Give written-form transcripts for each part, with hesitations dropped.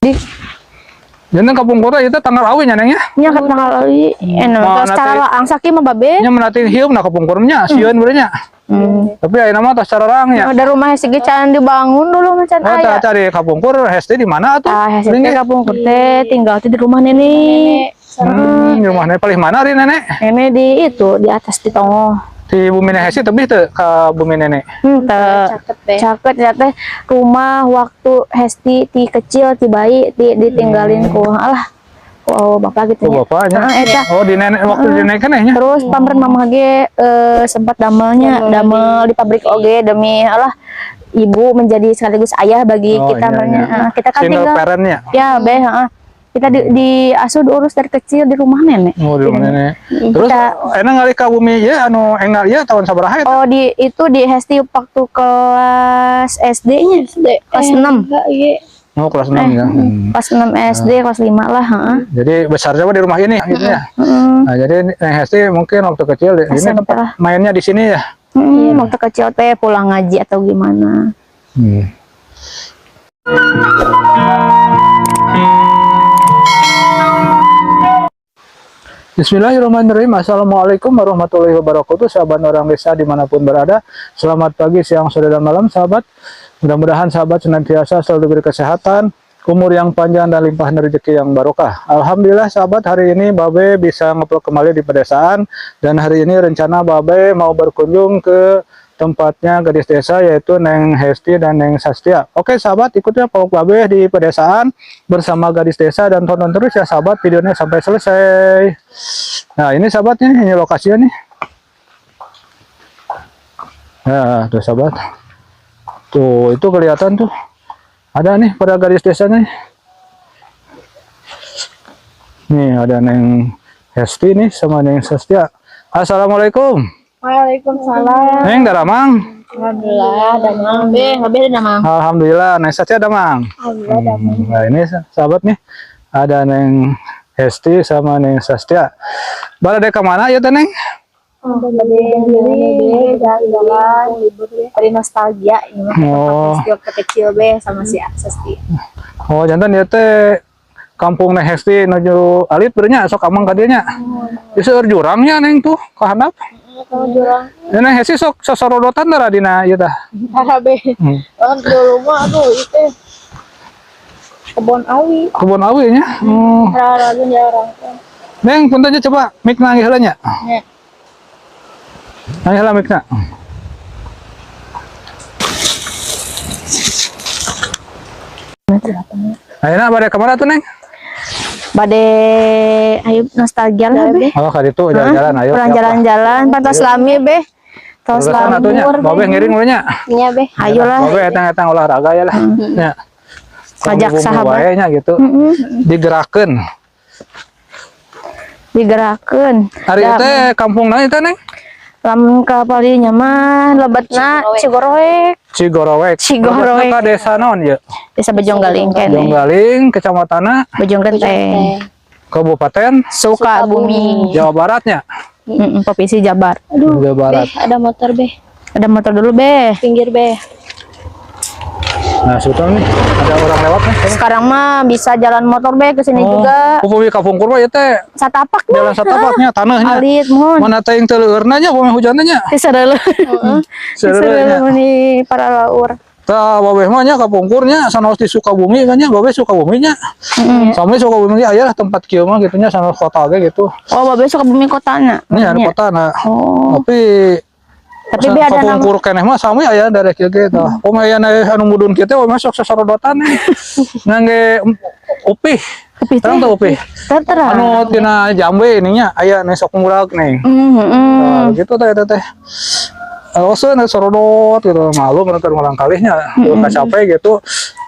Di Jangan kapungkur itu tanggal awi nya neng ya. Nya ka tanggal awi eno Mau tos nanti- cara angsa ki mah babe. Nya menatin hium na kapungkur nya sieun beureun nya. Tapi ayeuna mah tos cararang nya. Ada rumah segi can dibangun dulu mah can Oh, aya. tah cari kapungkur heste di mana atuh? Ah, hese Ring teh ge? kapungkur teh tinggal teh di rumah nenek. Di rumah nenek paling mana ari nenek? Nenek di itu di atas di tongoh. Di bumi nenek heste tebih teu ka bumi nenek. Teh. Caket deh. Caket ya teh rumah waktu Hesti ti kecil ti bayi ti ditinggalin ku alah. Oh, bapak gitu Oh, nya. bapaknya. Heeh, eta. Oh, di nenek waktu di nenek keneh nya. Terus pamren mama ge sempat damelnya, damel di pabrik oge demi alah ibu menjadi sekaligus ayah bagi Oh, kita iya, merenya. iya. Heeh, kita kan Single tinggal parentnya. ya be heeh. Kita diasuh diurus dari kecil di rumah nenek. Oh, di rumah nenek. Terus Kita- enak ngalih ka bumi ieu anu enggal ieu tahun sabaraha eta? Oh, di itu di Hesti waktu kelas SD-nya, kelas 6. Enggak, iya. Oh, kelas 6 ya. Kelas 6 SD, kelas 5 lah, heeh. Jadi besarnya mah di rumah ini gitu ya. Heeh. Nah, jadi Neng Hesti mungkin waktu kecil di ini SMP tempat lah. mainnya di sini ya. Waktu kecil teh pulang ngaji atau gimana. Bismillahirrahmanirrahim. Assalamualaikum warahmatullahi wabarakatuh. Sahabat orang desa dimanapun berada. Selamat pagi, siang, sore, dan malam sahabat. Mudah-mudahan sahabat senantiasa selalu diberi kesehatan, umur yang panjang, dan limpahan rezeki yang barokah. Alhamdulillah sahabat, hari ini Babe bisa ngevlog kembali di pedesaan. Dan hari ini rencana Babe mau berkunjung ke tempatnya gadis desa, yaitu Neng Hesti dan Neng Sastia. Oke sahabat, ikutnya vlog Babe di pedesaan bersama gadis desa dan tonton terus ya sahabat videonya sampai selesai. Nah ini sahabat nih, ini lokasinya nih. Nah tuh sahabat, tuh itu kelihatan tuh ada nih pada gadis desanya nih. Nih ada Neng Hesti nih sama Neng Sastia. Assalamualaikum. Waalaikumsalam. Neng daramang. Alhamdulillah, damang. Be, be damang. Alhamdulillah, Neng Sastia damang. Alhamdulillah, damang. Nah ini sahabat nih, ada Neng Hesti sama Neng Sastia. Barade ke mana ya teh Neng? Oh, bade diri, jalan-jalan, libur deh. Tadi nostalgia ini mah. Oh. Hesti waktu kecil be sama si Sasti. Oh jantan ya teh kampung Neng Hesti nuju alit berenya sok amang ka dieu nya. Di seueur jurangnya Neng tuh ka handap. Kalau jurang. Ya, Neng Hesti sok sosorodotan tara dina ieu tah. Ah, be. Oh, dulu mah aduh itu kebon awi. Kebon awi nya. Oh. Rara jarang. Neng punten nya coba mic nangih heula nya. Nya. Nangih heula mic na. Ayeuna bade ka mana tuh Neng? Bade ayo nostalgia lah be. Oh, ka ditu jalan-jalan ayo. Pulang siap lah. jalan-jalan pantas lami be. Tos Urusan lami. atuh nya, babe ngiring we nya. Nya be. Ayolah. Babe etang-etang olahraga ya lah. Nya. Ajak Bumbu sahabat. wae nya gitu. Digerakeun. Digerakkeun. Hari Da- teh kampung naon teh Neng? Lamun ka palingnya mah lebetna Cigorowek, Cigorowek. Cigorowek. Lebetna ka desa naon ye? Desa Bojonggaling kene. Jonggaling, kecamatanna, Bojonggenteng, Kabupaten Sukabumi. Jawa Baratnya. Provinsi Jabar. Aduh, Jawa Barat. Be, ada motor be. Ada motor dulu be. Pinggir be. Nah, sebetulnya nih ada orang lewat nih. Sekarang mah bisa jalan motor be ke sini juga. Upami kapungkur mah ieu teh Satapak be. jalan satapaknya tanahnya. Alit mohon. Mana teh yang teu leueurna nya upami hujanna nya. Bisa dulu. Bisa Sareureuna. dulu nih para laur. Tah babeh mah nya kapungkurnya sanaos di Sukabumi kan nya babeh Sukabumi nya. Sami Sukabumi ge aya lah tempat kieu mah gitu nya sanaos kota ge gitu. Oh, babe Sukabumi kotana. Ini ada kota nah. Oh, Tapi tapi be ada nama. kapungkur keneh mah sami aya dari kieu ge tah. Upami aya anu mudun kieu teh mah sok sosorodotan nih. Ngangge upih. Upih teh. Terang teu upih. Terang. Anu tina jambe ininya aya nih sok murag nih. Nah, gitu teh teh teh. Oseun sorodot gitu malu mereka ngulang kalihnya mm capek gitu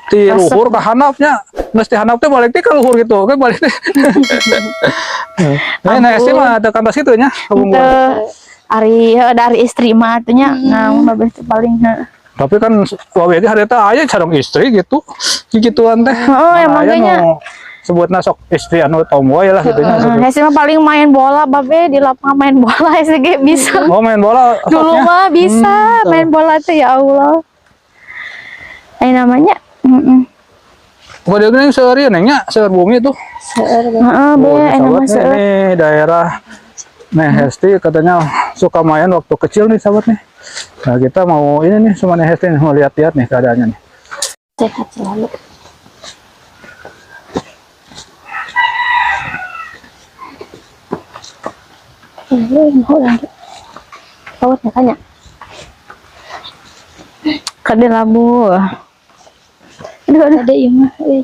ti luhur ka handapnya geus ti handap teh balik teh ka luhur gitu oke balik teh. Nah, nah sih mah teu kantos kitu nya kabungkur. Teu ari heuh, dari istri mah atuh nya nah babe teh paling heuh. Tapi kan wawe ge harita aya sareng istri gitu. Kikituan teh. Heeh, emang Aya ge nya. nu sebutna sok istri anu tomboy lah gitu nya. Heeh, Hesi mah paling main bola babe di lapangan main bola Hesi ge bisa. Oh main bola Dulu soknya. mah bisa main bola tuh ya Allah. Ini namanya. Pokoknya gini seueur ieu, Neng, nya, seueur bumi tuh. Seueur. Heeh, be, Oh, ini enak sahabat mah nih, seueur. ini daerah Neng Hesti katanya suka main waktu kecil nih, sahabat nih. Nah, kita mau ini nih sama Neng Hesti nih, mau lihat-lihat nih keadaannya nih. Sehat selalu. Ini mau lagi. Paut ya tanya. Kade labu. Aduh, aduh. Ada iya mah. Euy.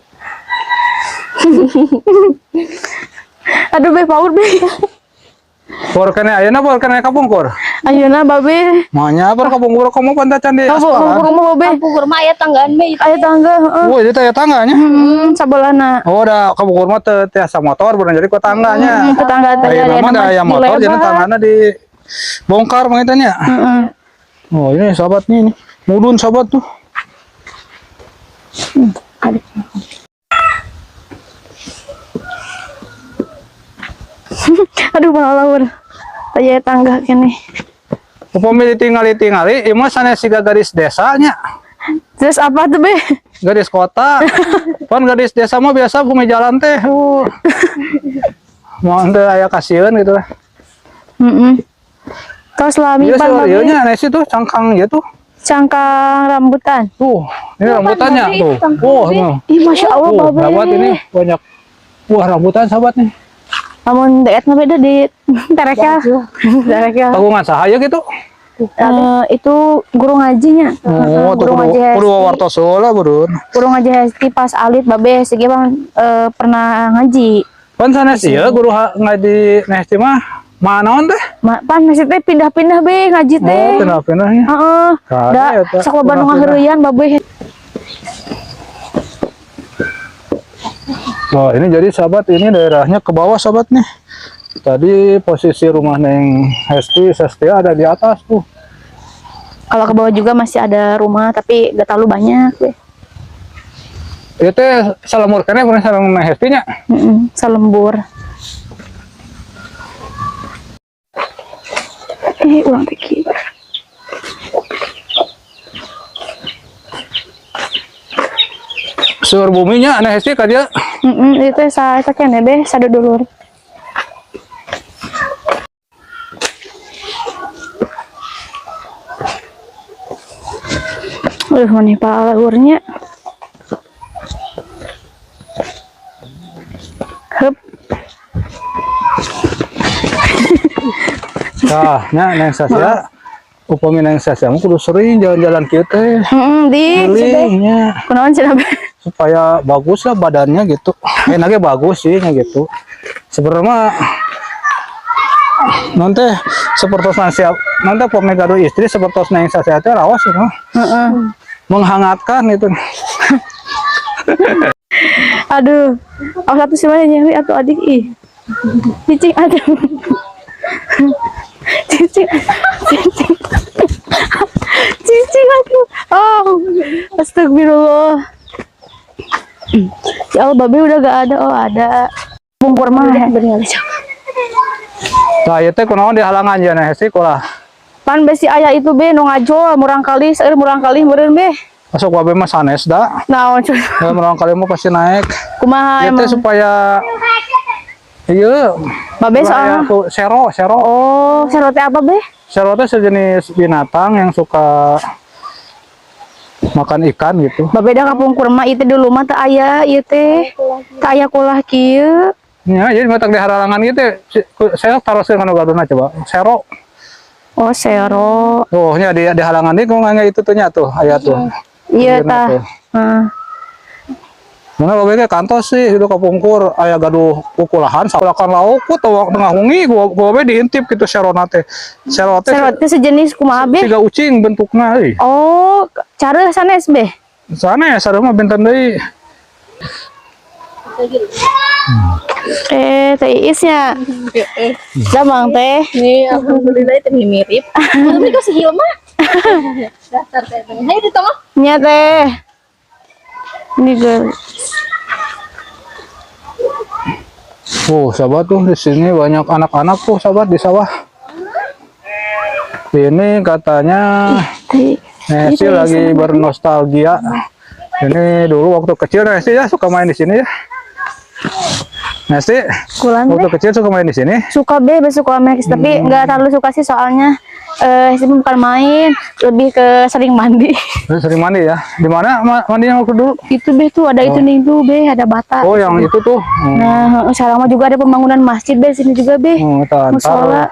Aduh, be, paut be. Por kene ayeuna por kene kapungkur. Ayeuna babe. Manya por kapungkur kamu pantai candi Kapungkur aspalan. mah babe. Kapungkur mah aya tanggaan be. Aya tangga, heeh. Oh, ini teh aya tangganya. Sabelahna. Oh, udah kapungkur mah teu tiasa motor bener jadi ku tangganya. Tetangga teh Ayeuna mah da aya motor jadi tanggana dibongkar mangitanya. Heeh. Oh, ini sahabat nih ini. Mudun sahabat tuh. Aduh. Aduh, malah Aya tangga kene. Upami ditingali-tingali, ieu mah sanes siga gadis desanya, Terus apa tuh, Be? Gadis kota. Pan gadis desa mah biasa bumi jalan teh. Mau ente aya kasieun gitu lah. Heeh. Tos lami Iya pan sih, babe. ieu nya nesi tuh cangkang ieu tuh. Cangkang rambutan. Tuh, ini rambutannya babe, tuh. itu cangkang Oh, babe. tuh. Ih, Masya Allah, Tuh, babe. sahabat ini banyak buah rambutan sahabat nih. Lamun deet mah beda di terekel. Terekel. Kagungan saha gitu. Eh, itu guru ngajinya. Oh, tuh guru kudu ngaji kudu Hesti. wartos heula burun. Guru ngaji Hesti pas alit babe segi bang pernah ngaji. Pan sanes ieu guru ngaji Nesti mah manaon teh? Pan nasi teh pindah-pindah be ngaji teh. Oh, pindah-pindahnya. Heeh. Kade Da eta, sok loba nu pindah-pindah. ngaheureuyan babe. Oh, ini jadi sahabat ini daerahnya ke bawah sahabat nih. Tadi posisi rumah Neng Hesti Sestia ada di atas tuh. Kalau ke bawah juga masih ada rumah tapi gak terlalu banyak be. Itu teh salamur keneh pernah sareng Neng Hesti nya. Heeh, salembur. Eh, ulang teki. Seur buminya Neng Hesti ka dieu. Heeh, itu sa eta keneh be sadudulur. Aduh, mana palurnya. Hup. Tah, nya Neng Sasya. Upami Neng Sasya mah kudu sering jalan-jalan kieu teh. Heeh, di Keliling nya kunaon cenah be? Supaya bagus lah badannya gitu. Enaknya bagus sih nya gitu. Sebenarnya mah nanti seperti nasi nanti pokoknya gaduh istri seperti Neng Sasya teh rawas gitu. Heeh. Menghangatkan itu. Aduh. Oh, satu sih mana nyeri atau adik ih. Cicing aduh. Cicing. Cicing. Cicing aduh. Oh, astagfirullah. Ya Allah, babe udah gak ada. Oh, ada. Bungkur mah. Bener sok. Nah, ieu teh kunaon dihalangan ya Neng Hesti kulah. Pan besi ayah itu be nu ngajol murang kali, seueur murang kali meureun be. Masuk wabe mah sanes da. Naon cuy. Ya, murang kali mah pasti naik. Kumaha Ieu teh emang? Supaya iya Babe supaya soalnya. tuh sero sero. Oh, sero teh apa be? Sero teh sejenis binatang yang suka makan ikan gitu. Babe dah kapungkur mah itu dulu mah teu aya ieu teh. Teu aya kulah kieu. Ya, jadi matak dihalangan gitu. Saya taroskeun kana gaduna coba. Sero. Oh, sero. Tuh, nya di halangan ieu nggak itu tuh nya tuh, aya tuh. Iya Ayeuna tah. tuh. Heeh. Mana babe ge kantos sih itu kapungkur aya gaduh kukulahan sakulakan lauk ku teu tengah wengi gua be diintip gitu serona teh. Sero teh Sero teh sejenis kumaha be? siga ucing bentukna euy. Oh, cara sanes be. Sana ya sarua mah benten deui. Eh, teh Iisnya. Damang teh. Nih, alhamdulillah itu mirip. Tapi kok si Hilma? Daftar teh. Hayo di tengah. Nya teh. Ini guys. Oh, sahabat tuh di sini banyak anak-anak tuh sahabat di sawah. Ini katanya Teh. Nesi lagi bernostalgia. Ini dulu waktu kecil Nesti ya suka main di sini ya. Nesti, Kulan waktu Be. kecil suka main di sini. Suka Be, Be suka main, tapi nggak terlalu suka sih, soalnya sih bukan main, lebih ke sering mandi. Sering mandi ya. Di mana mandinya waktu dulu? Itu Be tuh ada itu nih tuh Be, ada bata. Oh, yang itu tuh. Nah, sekarang mah juga ada pembangunan masjid Be sini juga Be. Oh, ntar, Musola.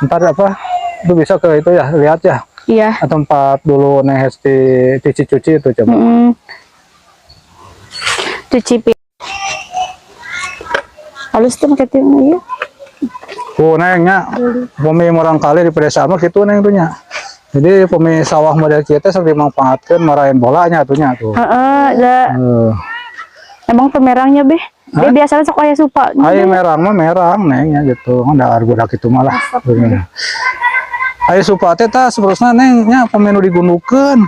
Ntar apa? Itu bisa ke itu ya, lihat ya. Iya. Tempat dulu Neng Hesti cuci-cuci itu coba. Cuci piring. Halus tuh pakai tim iya. Oh, Neng nya, pami murangkalih di pedesaan mah kitu Neng tuh nya. Jadi pami sawah model kieu teh sok dimanfaatkeun maraen bolanya tuh nya tuh. Heeh, da emang tuh merangnya Be. Dia biasanya sok aya supa. Ai merang mah merang Neng nya gitu. Da budak itu malah. Ai supa teh tah seterusna Neng nya pami nu digundukeun.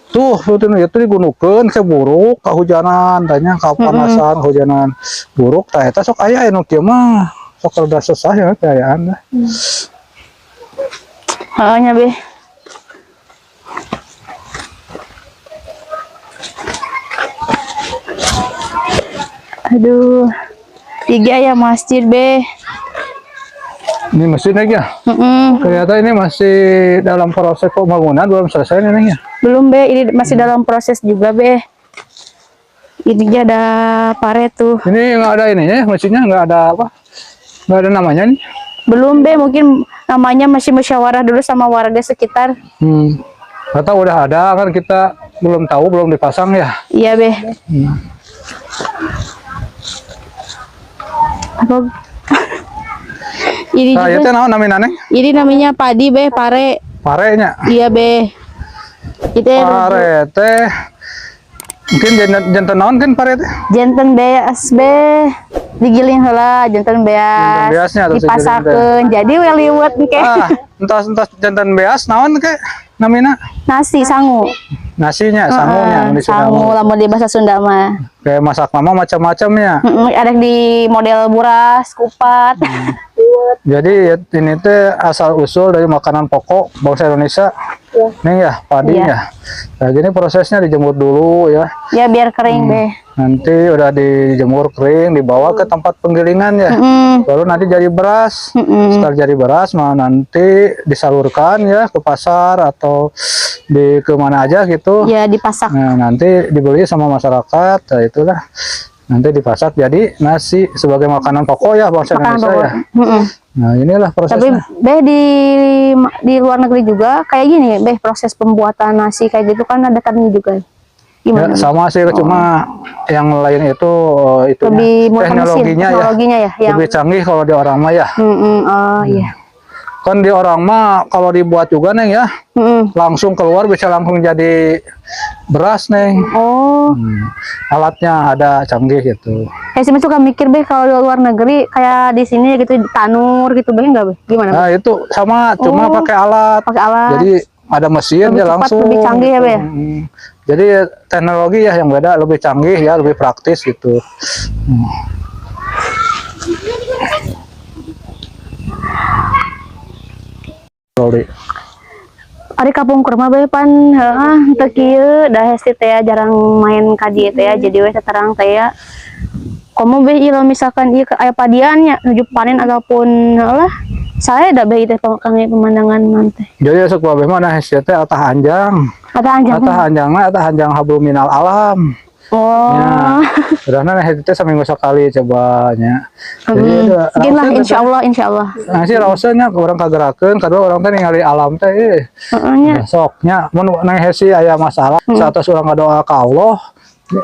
Tuh, tuh itu digundukeun ke buruk kahujanan, tanya kapanasan, kehujanan buruk tah eta sok aya anu kieu mah sok rada sesah ya kaayaan dah. Heeh nya Be. Aduh. Tiga ya masjid Be. Ini masjidnya ya. Ternyata ini masih dalam proses pembangunan, belum selesai nih Neng ya. Belum Be, ini masih dalam proses juga Be. Ini dia ada pare tuh. Ini nggak ada ininya, ya, masjidnya nggak ada apa? Nggak ada namanya nih. Belum Be, mungkin namanya masih musyawarah dulu sama warga sekitar. Atau udah ada kan kita belum tahu, belum dipasang ya. Iya Be. Apa? Ini Nah, juga. itu naon namanya Neng? Ini namanya padi Be, pare. Parenya. Iya Be. Itu ya, Pare teh mungkin janten janten naon kan pare teh? Janten beas Be. Digiling heula janten beas. Janten beasnya atau Dipasakeun. Jadi we liwet engke. Ah, entos entos janten beas naon ke namina? Nasi sangu. Nasinya, sangunya, Heeh, mun di Sunda sangu mah. lamun di bahasa Sunda mah. Kayak masak mama macam-macamnya. Ada di model buras, kupat. Jadi ya, ini teh asal usul dari makanan pokok bangsa Indonesia. Nih ya, padi Iya. ya. Nah, jadi prosesnya dijemur dulu ya. Ya biar kering Be. Nanti udah dijemur kering, dibawa ke tempat penggilingan ya. Baru nanti jadi beras. Setelah jadi beras, mah nanti disalurkan ya ke pasar atau di kemana aja gitu. Ya dipasak. Nah, nanti dibeli sama masyarakat, nah itulah. Nanti dipasak jadi nasi sebagai makanan pokok ya bangsa Makanan Indonesia pokok. ya. Nah, inilah Tapi prosesnya. Beh di luar negeri juga kayak gini, Beh, proses pembuatan nasi kayak gitu kan ada tani juga. Ya, Gimana? sama sih, cuma yang lain itu itunya, Lebih murah mesin, teknologinya ya. teknologinya ya, yang Lebih canggih kalau di orang mah ya. Oh iya. Kan di orang mah kalau dibuat juga Neng ya, langsung keluar bisa langsung jadi beras Neng. Oh, Alatnya ada canggih gitu. Saya sih suka mikir Beh kalau di luar negeri kayak di sini gitu tanur gitu Beh enggak Beh? Gimana? Beh? Nah, itu sama cuma Oh. pakai alat. Pakai alat. Jadi ada mesin Lebih dia cepat, langsung. lebih canggih ya, Be? Jadi teknologi ya yang beda, lebih canggih ya, lebih praktis gitu. Sorry. Ari kapungkur mah Be pan heeh teu kieu da hesti teh ya, jarang main ka dieu teh ya, jadi we terang teh ya. Komo Be ieu misalkan ieu aya padian nya nuju panen ataupun lah saya da Be teh kangge pemandangan man teh. Jadi sok babeh mah nah hese teh atah anjang. Atah anjang. Atah anjangna atah anjang hablum minal alam. Oh. Ya. Udahna nah hese teh saminggu sekali coba nya. Jadi Mungkin lah raoseun teh. insyaallah insyaallah. Nah sih raoseun nya urang kagerakeun, kadua urang teh ningali alam teh eh. Heeh nya. Nah, sok nya mun nang hese aya masalah, saatos urang ngadoa ka Allah,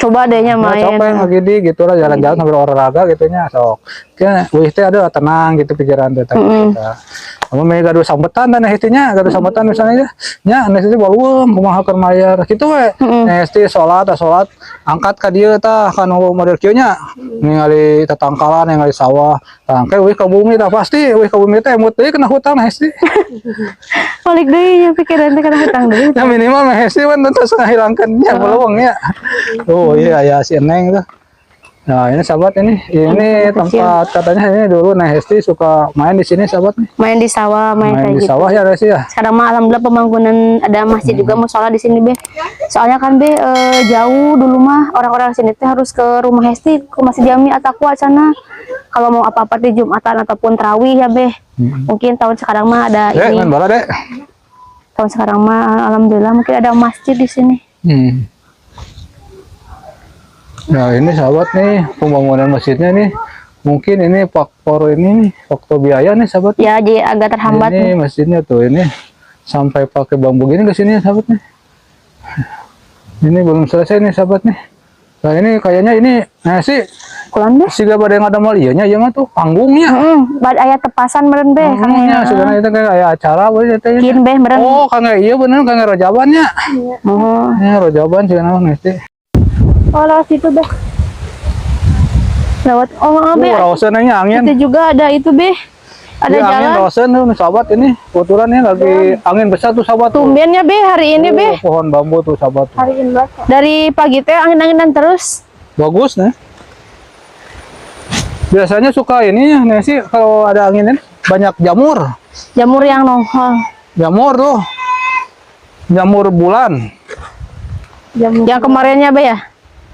Coba deh nya nah, main. coba yang lagi di gitu lah jalan-jalan sambil olahraga gitu nya sok. Ke wih teh aduh tenang gitu pikiran teh teh. Kamu mah gaduh sambetan dan hese nya, gaduh sambetan misalnya nya nya hese balueum kumaha keur mayar kitu we. Hese salat tah salat angkat ka dieu tah kanu model kieu nya. Ningali tetangkalan, ningali sawah. Tah engke wih ka bumi tah pasti wih ka bumi teh emut deui kena hutang hese. Balik deui nya pikiran teh kana hutang deui. Ya minimal mah hese kan terus ngahilangkeun nya beleuweung nya. Oh iya ya si Neng tuh. Nah, ini sahabat ini tempat katanya ini dulu Neng Hesti suka main di sini sahabat nih. Main di sawah, main, Main kayak di gitu. sawah ya Resi ya. Sekarang mah alhamdulillah pembangunan ada masjid juga, musola di sini be. Soalnya kan be jauh dulu mah orang-orang sini teh harus ke rumah Hesti, ke Masjid Jami At-Taqwa sana. Kalau mau apa-apa di Jumatan ataupun terawih ya be. Mungkin tahun sekarang mah ada Dek, ini. main bola, Dek. Tahun sekarang mah alhamdulillah mungkin ada masjid di sini. Nah, ini sahabat nih pembangunan masjidnya nih. Mungkin ini faktor ini nih, faktor biaya nih sahabat. Ya, jadi agak terhambat Ini nih. masjidnya tuh ini sampai pakai bambu gini ke sini ya sahabat nih. Ini belum selesai nih sahabat nih. Nah, ini kayaknya ini nah sih Kulan be. siga pada yang ada mal iya nya ieu mah tuh panggungnya. Bad aya tepasan meureun be. Panggungnya sebenarnya itu kayak acara boleh teh. Kin be meureun. Oh, kang iya bener kang rojabannya. Oh. Ya, rojaban sih nama mesti. Oh, lewat situ deh. Lewat oh, oh be. Oh, raoseun nya angin. Itu juga ada itu be. Ada Iya, angin jalan. raoseun tuh sahabat ini. Kebetulan nih lagi angin besar tuh sahabat tuh. Tumbennya be hari ini be. Oh, pohon bambu tuh sahabat tuh. Hari ini banget. Dari pagi teh angin-anginan terus. Bagus nih. Biasanya suka ini ya, Nesi kalau ada angin ini banyak jamur. Jamur yang nongol. Jamur tuh. Jamur bulan. Jam Yang kemarinnya be ya.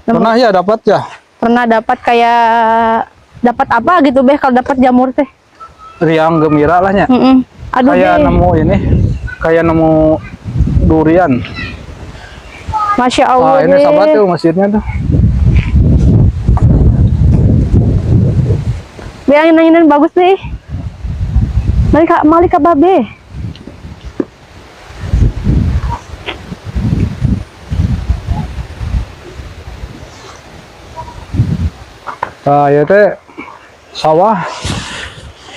Pernah ya dapat ya? Pernah dapat kayak dapat apa gitu be kalau dapat jamur teh. Riang gembira lah nya. Aduh Kayak be. nemu ini, kayak nemu durian. Masya Allah Ah, ini be. sahabat tuh masjidnya tuh. Be angin-anginan bagus deh. Mari kak, mari kak babe. Nah, ya teh sawah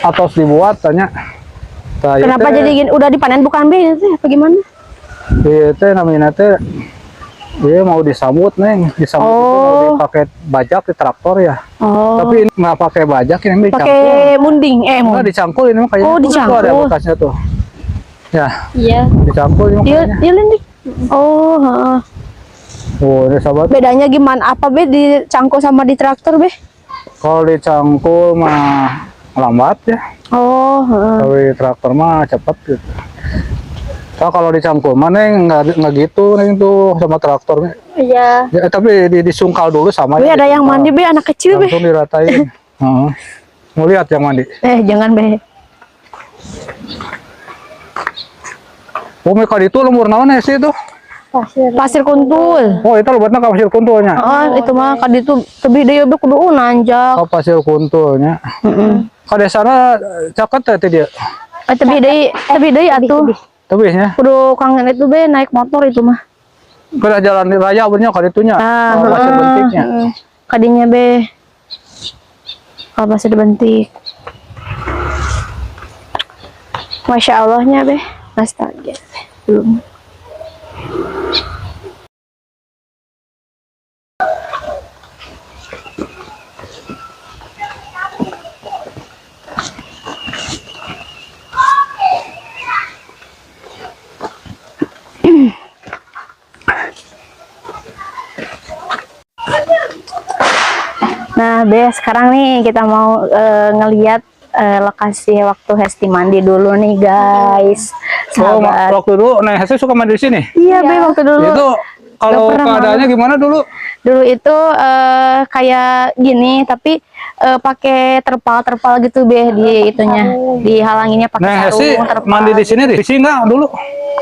atau dibuat tanya. Tah, ieu Kenapa teh- jadi gini? Udah dipanen bukan be ini teh? Apa gimana? Iya teh namanya teh dia mau disambut neng, disambut itu mau Oh. dipakai bajak di traktor ya. Oh. Tapi ini nggak pakai bajak ini dicangkul. Pakai munding eh Nggak munding. dicangkul ini mah kayaknya. Oh, Tuh, tuh ada dicangkul. bekasnya tuh. Ya, Iya. dicangkul ini mah Iya, kayaknya. iya nih. Oh, heeh. Oh, ini sahabat. Bedanya gimana? Apa be dicangkul sama di traktor be? Kalau dicangkul mah lambat ya. Oh, heeh. Kalau di traktor mah cepet gitu. So, kalau dicangkul mah neng nggak gitu neng tuh sama traktor. Iya. Ya, tapi disungkal dulu sama Be ya, ada yang disungkal. mandi be anak kecil be. Langsung diratain. Heeh. Mau lihat yang mandi. Eh, jangan be. Oh, mereka itu lembur naon ya sih itu? Pasir. Pasir kuntul. Oh, itu lebatnya ke pasir kuntulnya. Oh, itu mah kadi itu tebih deui be kudu nanjak. Oh, pasir kuntulnya. Heeh. Ke desana caket teh teh dia. Eh, tebih deui atuh. Tebihnya. Kudu kangen itu be naik motor itu mah. Ke jalan raya benernya ka ditunya. Ah, Oh, pasir heeh, bentiknya. heeh. Kadinya be. Kalau pasir bentik. Masya Allahnya be. Astaga. Belum. Nah, Be, sekarang nih kita mau ngeliat lokasi waktu Hesti mandi dulu nih, guys. Oh, Sahabat. waktu dulu nah saya suka mandi di sini. Iya, Be, waktu dulu. Itu kalau Nggak pernah keadaannya gimana dulu? Dulu itu kayak gini, tapi pakai terpal-terpal gitu, Be, di itunya. Dihalanginnya pakai Nah, sarung, Hesti terpal. mandi di sini risih nggak dulu?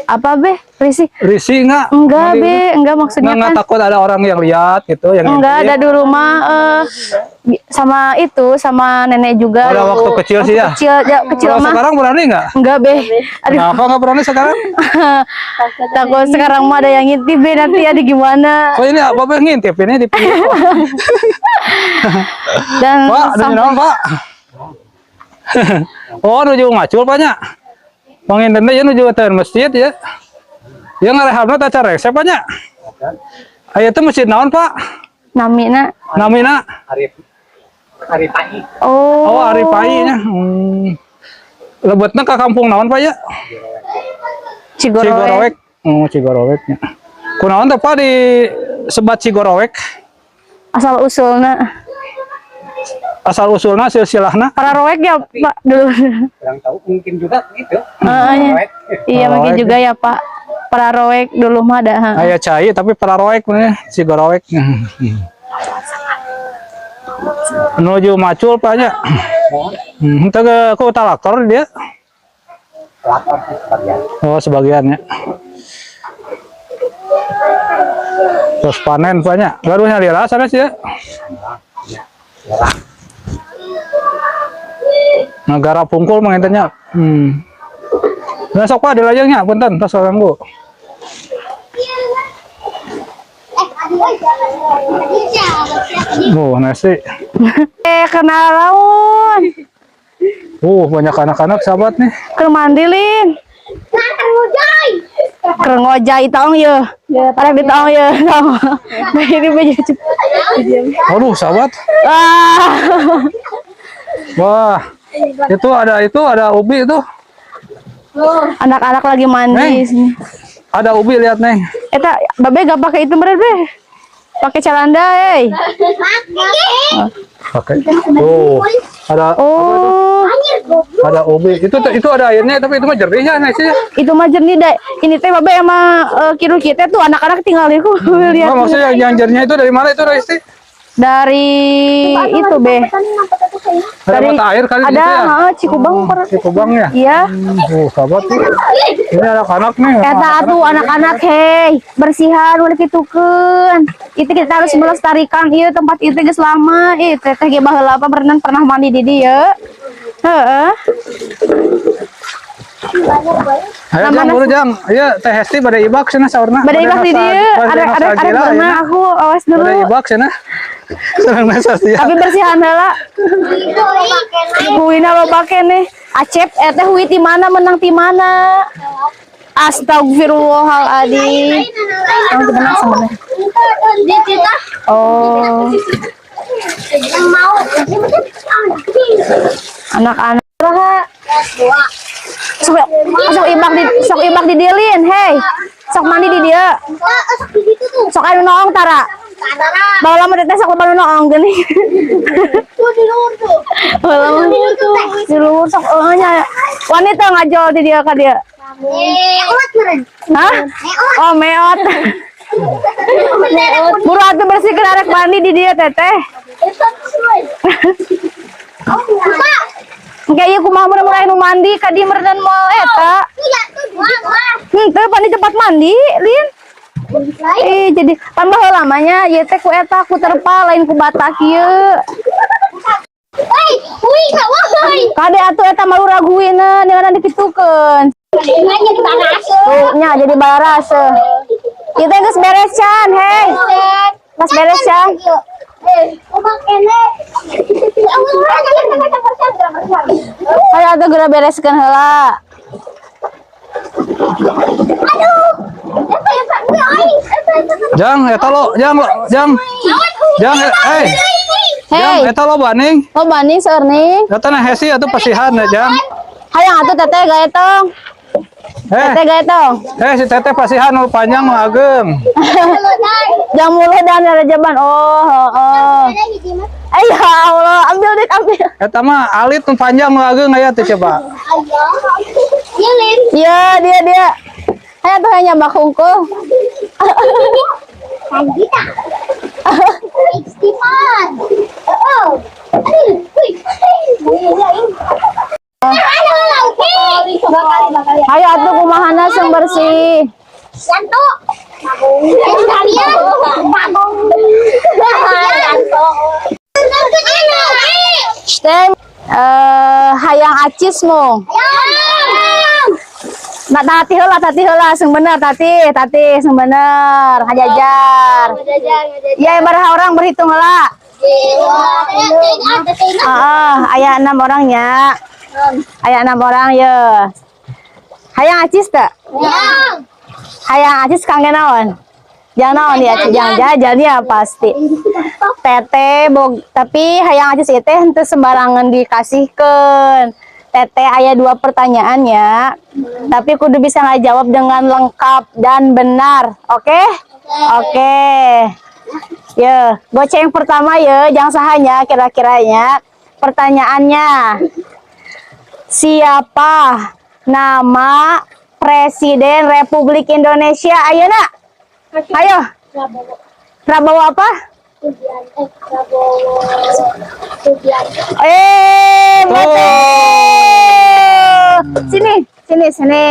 Apa, Be? Risih? Risih nggak? Enggak, Mandi Be, enggak maksudnya Nggak, nggak kan. takut ada orang yang lihat gitu, yang Enggak ngintip? ada dulu mah sama itu sama nenek juga. Pada dulu. waktu kecil sih ya? Kecil, ya kecil Kalau mah. sekarang berani nggak? Enggak, Be. Aduh, Kenapa nggak berani sekarang? takut sekarang mah ada yang ngintip Be, nanti ada gimana. Oh ini apa apa ngintip ini di pinggir. Dan Pak, nuju naon, Pak? Oh, nuju ngacul Pak nya. Panginten teh ya nuju teh masjid ya. Ya ngarehabna teh acara resep Pak nya. Aya teh masjid naon Pak? namina Namina? Arif Arif Pai. oh Oh, Ari Pai nya. Lebetna ka kampung naon Pak ya? Cigorowek. Cigorowek. Oh, Cigorowek nya. Kunaon teh Pak di sebat Cigorowek? Asal usulna. Asal usulna, silsilahna? Para roek ya, Pak, dulu. Kurang tahu, mungkin juga gitu. Heeh, iya. Roek. Iya, mungkin Roek. juga ya, Pak. Para roek dulu mah ada. Heeh. Aya cai tapi pararoek nih, si goroek. Menuju macul, Pak, nya. Mohon. Teu ke ku talaktor dia. Lapor sih sebagian. Oh, sebagiannya. Terus panen banyak. Gaduhnya lila sana sih ya. Ya. Negara pungkul mengintanya. Nah, sok, Pak, dilajengnya, punten, tos ganggu. Oh, nasi. Eh, kenal laun. Banyak anak-anak, sahabat nih. Keur mandi, Lin. Keur ngojay taong ye. Arek di taong ye. Nah, ini baju. Waduh, sahabat. Ah. Wah. Itu ada ubi itu. Anak-anak lagi mandi. Neng. Ada ubi, lihat, Neng. Eta babe gak pakai itu meren be. Pakai celana, eh. Pakai. Tuh, ada Oh, ada ubi. Itu ada airnya, tapi itu mah jernih ya, Neng sih. Itu mah jernih deh. Ini teh babe emang kiru kita tuh anak-anak tinggal di ku lihat. Oh, maksudnya yang jernih itu dari mana itu, Resti? Dari itu be. Ada mata air kali Ada, di situ ya? heeh, Cikubang. Cikubang ya? Iya. Oh, sahabat. Ini anak-anak nih. Eta atuh anak-anak, hei, bersihan ulah kitukeun. Itu kita harus melestarikan ieu tempat itu geus lama. Ih, teteh ge baheula apa berenang pernah mandi di dieu. Heeh. Ayo, Jang, buru, Jang. Iya, Teh Hesti pada ibak cenah saurna. Bade ibak di dieu, ada berenang aku awas dulu. Pada ibak cenah. Senang nasa sih. Tapi bersihan heula. Huina loba keneh. Acep eh teh hui ti mana, menang ti mana? Astagfirullahaladzim. Oh, benar sebenarnya. Oh, anak-anak. Sok, sok ibak di sok ibak di dieu, hei. Sok mandi di dieu. Sok anu noong tara. Bawa lama teh sok loba nu noong geuning. Bawa lama di luhur sok eueuh nya. Wanita ngajol di dieu ka dieu. Hah? Oh, meot. Buru atuh bersihkeun, arek mandi di dieu teteh. Engke ieu kumaha mun aya nu mandi ka dieu meureun moal eta. Henteu, pan di tempat mandi, Lin. Eh, jadi pan baheula lamanya ieu teh ku eta, ku terpal, lain ku bata kieu. Kade atuh eta malu raguina dengan dikitukeun. Tuh nya jadi barase. Kita geus beres can, hei. Geus beres can. Ayo atuh geura bereskeun heula. Jang, eta lo, Jang, lo, Jang. Jang, eh. Jang, Hei, eta lo baning. lo banding seueur nih. Eta nah hesi atuh pasihan ya, Jang. Hayang atuh teteh gae tong. Eh, Teteh gae tong. eh, si teteh pasihan nu panjang nu ageng. Jang mulu dan rejeban. Oh, oh. Eh ya Allah, ambil dit, ambil. Eta mah alit nu panjang nu ageng aya teh coba. Iya, dia dia. Ayo tuh hanya bak hungkul. Ayo atuh kumahana sing bersih. Yanto. Bagong. Yanto. Teh hayang acis mo. Nah, tati heula, tati heula, sing bener tati, tati sing bener, hajajar. Ya, baraha orang berhitung heula. Ah, aya enam orangnya. Aya enam orang ya. Hayang acis teu? Hayang acis kangge naon? Jangan naon ya, jangan jajan ya pasti. Teteh bog, tapi hayang acis itu henteu sembarangan dikasihkeun. Teteh aya dua pertanyaan ya. Tapi kudu bisa ngajawab dengan lengkap dan benar. Oke? Oke. Ya, goceng pertama ya, jangan sahanya kira-kiranya. Pertanyaannya, siapa nama Presiden Republik Indonesia ayeuna? Ayo. Prabowo. Prabowo apa? Subianto. Eh, Prabowo Subianto. Eh, betul. Sini, sini, sini.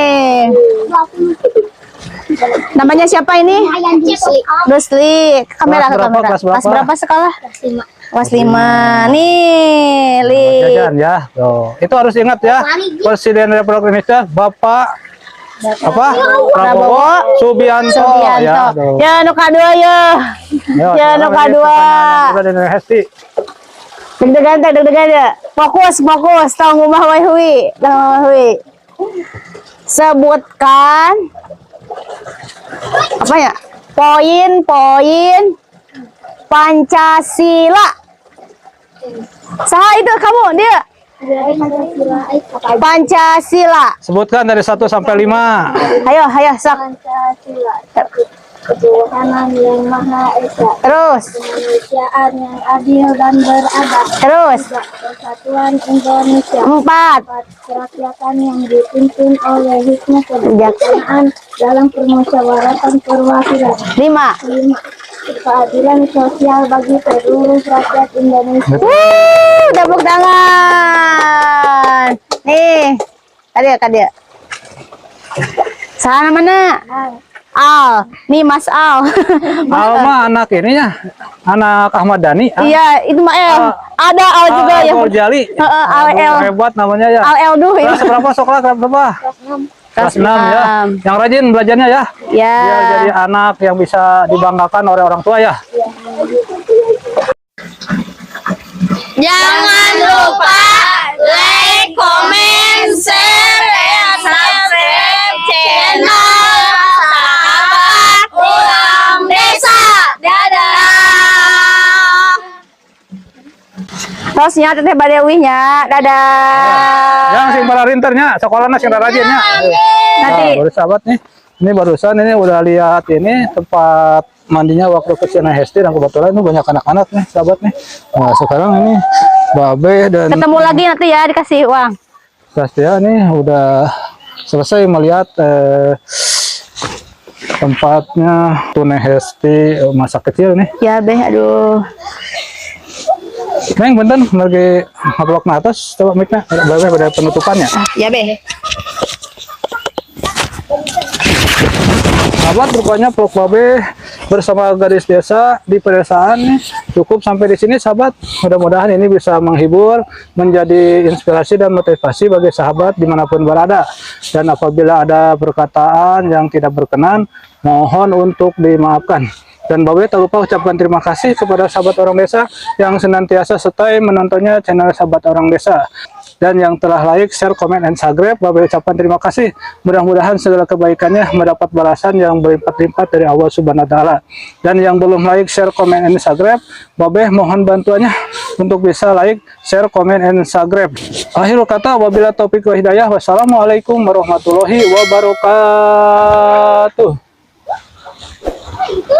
Namanya siapa ini? Ayan Cisli. Rusli. Kamera Kelas ke berapa, kamera. kelas berapa? Kelas berapa sekolah? Kelas 5. Kelas 5. Nih, Li. Jajan ya. Tuh. Itu harus ingat ya. Presiden Republik Indonesia Bapak apa? Prabowo Subianto. Subianto. Ya, tuh. Ya, nu kadua ya. Yo, Ya, nu sekarang ini kadua. pertanyaan juga dari Hesti. Deg-degan teh, deg-degan ya. Fokus, fokus. Tong ngubah wae hui. Tong ngubah hui. Sebutkan apa ya? Poin-poin Pancasila. Saha itu kamu dia? Pancasila. Eh, apa aja? Pancasila. Sebutkan dari 1 sampai 5. Ayo, ayo, sok. Pancasila. Satu, ketuhanan yang Maha Esa. Terus, Kemanusiaan yang adil dan beradab. Terus. Tiga, persatuan Indonesia. Empat. Empat, kerakyatan yang dipimpin oleh hikmah kebijaksanaan dalam permusyawaratan perwakilan. Lima. Lima, keadilan sosial bagi seluruh rakyat Indonesia. Wuh, tepuk tangan. Nih, tadi tadi. Saha mana? Al. Nih Mas Al. Al mah anak ininya, anak Ahmad Dhani. Ah, Iya, itu mah El. Ada Al juga Al ya. Ghazali. Heeh, Al Aduh, El. hebat namanya ya. Al El duh ya. Kelas berapa sekolah kelas berapa? Kelas 6 ya. Enam. Yang rajin belajarnya ya. Ya. Biar jadi anak yang bisa dibanggakan oleh orang tua ya. Jangan lupa like, comment, share, and subscribe channel Sahabat Urang Desa. Dadah. Terus nya teteh bade uih nya. Dadah. Yang sing pararinter nya, sekolahnya sing rajin nya. Nanti. Nah, baru sahabat nih. Ini barusan ini udah lihat ini tempat mandinya waktu kecil Hesti dan kebetulan ini banyak anak-anak nih sahabat nih. Nah, sekarang ini Babe dan Ketemu lagi nanti ya dikasih uang. Sastia nih udah selesai melihat tempatnya Tune Hesti masa kecil nih. Ya beh, aduh. Neng, bentar lagi ngobrol ke atas, coba mic-nya, Babe pada penutupannya. Ya beh. Sahabat, rupanya vlog Babe bersama gadis desa di pedesaan nih cukup sampai di sini sahabat. Mudah-mudahan ini bisa menghibur, menjadi inspirasi dan motivasi bagi sahabat dimanapun berada. Dan apabila ada perkataan yang tidak berkenan, mohon untuk dimaafkan. Dan Babe tak lupa ucapkan terima kasih kepada sahabat orang desa yang senantiasa setia menontonnya channel Sahabat Orang Desa. Dan yang telah like, share, comment, and subscribe, Babe ucapkan terima kasih. Mudah-mudahan segala kebaikannya mendapat balasan yang berlipat-lipat dari Allah Subhanahu wa Ta'ala. Dan yang belum like, share, comment, and subscribe, Babe mohon bantuannya untuk bisa like, share, comment, and subscribe. Akhir kata, wabillahi taufik wa hidayah. Wassalamualaikum warahmatullahi wabarakatuh. Itu.